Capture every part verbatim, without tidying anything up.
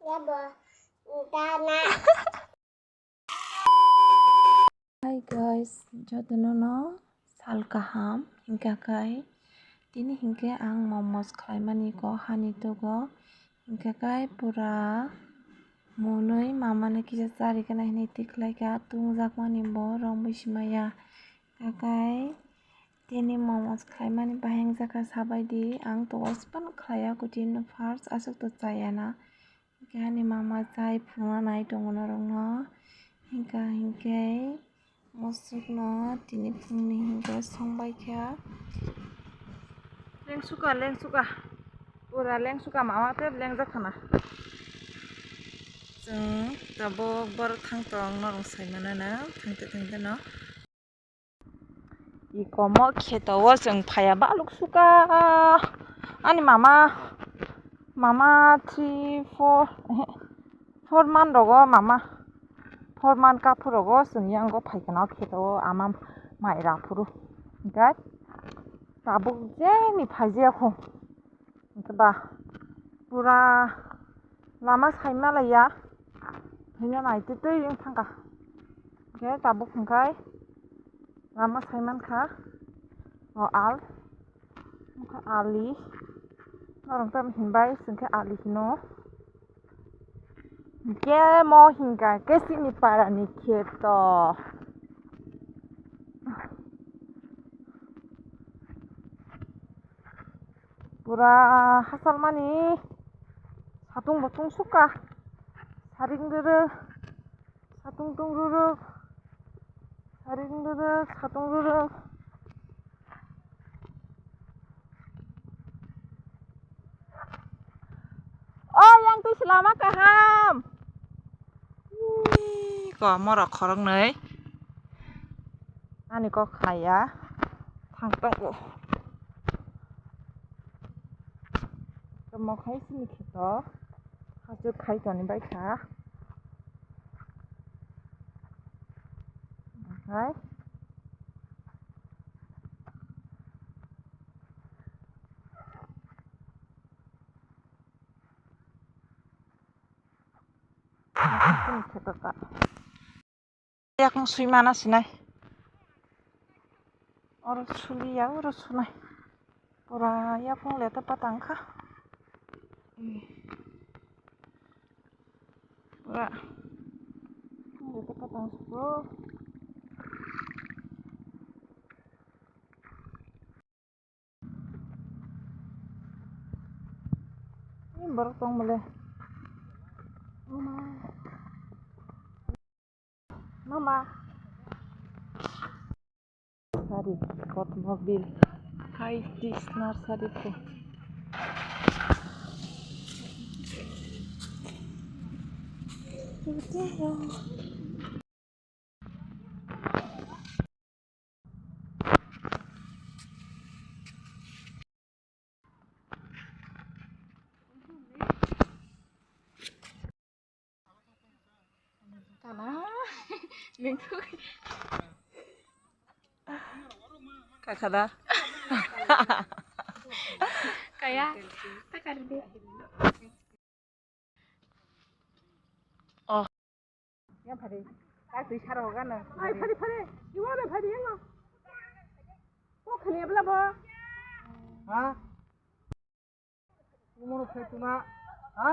Hi guys, jotono no sal kaham. Hinkha khe tini hinkhe ang momos khlaimani kok hani tugo. Hinkha khe pura mwnwi mamano kisa charikhe nai hinwi tikhlaikha, tungjakmani bo romwi simaya. Hinkha khe tini momos khlaimani bahai wngjakha, sabaidi ang to ospan khlaiya, kutino first aswk to chayana. Hinkhe ani mama chai phunukna nai tongo norokno. Hinkha hinkhe musukno tini phungni hinkhe songbaikha. Lengsuka, lengsuka. Pura lengsuka, mama tei lengjak khana. Chwng tabuk borok thang tong norok sai manana, thangte thangte no. Ikomo kheto o chwng phaiya baluk suka. Ani mama, mama three, four, four month rogo mama, four month kaphur rogo chwng yango phaikha na kheto o ama mai raphuru. Hinkhe tabuk jeni phaijaya kho. Hinkhe ba pura lama saima laiya. Hino nai twi twi wng thangkha. Hinkhe tabuk hinkhe lama saimankha. O al. Hinkhe ali. Norok tamo hinbai chwngkhe ali hino. Hinkhe mo hinkha khe chini parani kheto. Pura hachal mani satung bo tungsukha. Saring rwrwk, satung tung rwrwk, saring rwrwk, satung rwrwk. O yang twi selama kaham. Ui, ko morok khoroknwi. Ani kok khaya. Thang tongo. Tamo khai sini kheto. Hachuk khai toni bai kha. Hai. Yakung sui mana sinai. Oro suli ya, oro sunai. Pura yakung leta patang kha. Pura leta patang suko. Ini borok tong bole. Mama. Mama. Sari, kotmo bil. Hai, this nursery ko. Tala. Nengkuk. Kakada. Kaya. Takar di. Oh. Yang phari. Kai twi sara hoga na. Ai phari phari. Iwa na phari yang. Ko khani abla bo. Ha? Umur saya tuna. Ha?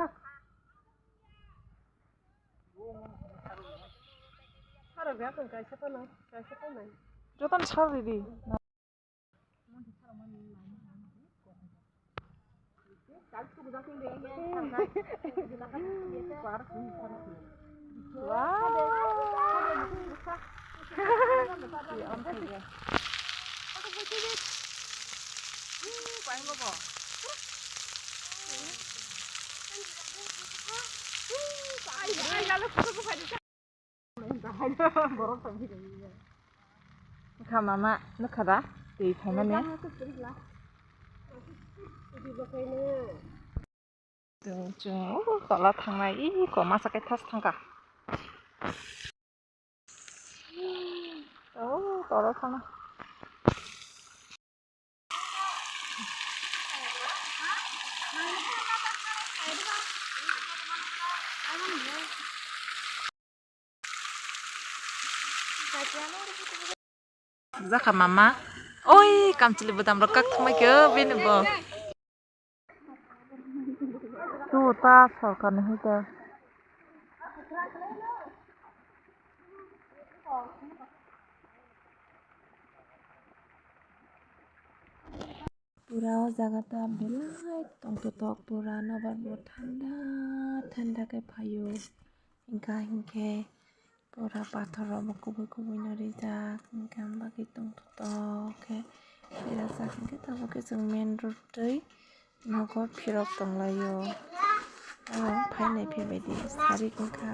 Sara biya kan kai siapa na? Kai siapa na? Jotan sari di. Wngkha mama, nukha da? Twi phaimani. Chwng, chwng, o tola thangnai, ih, ko masa khe thas thangkha. O tola thangnai. Jakha mama. Oi, kamchwlwi bodam rok kak thumai khe bini bo. Tu ta sorkar ni hwnkhe. Pura o jaga ta belai tongthotok, pura nobar bo thanda thanda khe phaio. Hingkha hinkhe pura pathor rok bo kubui kubui no rijak, hingkha bagwi tongthotok khe berajak. Hinkhe tabuk khe chwng main road twi nogo phirok tonglaio. Oro phainai phaibaidi sarik wngkha.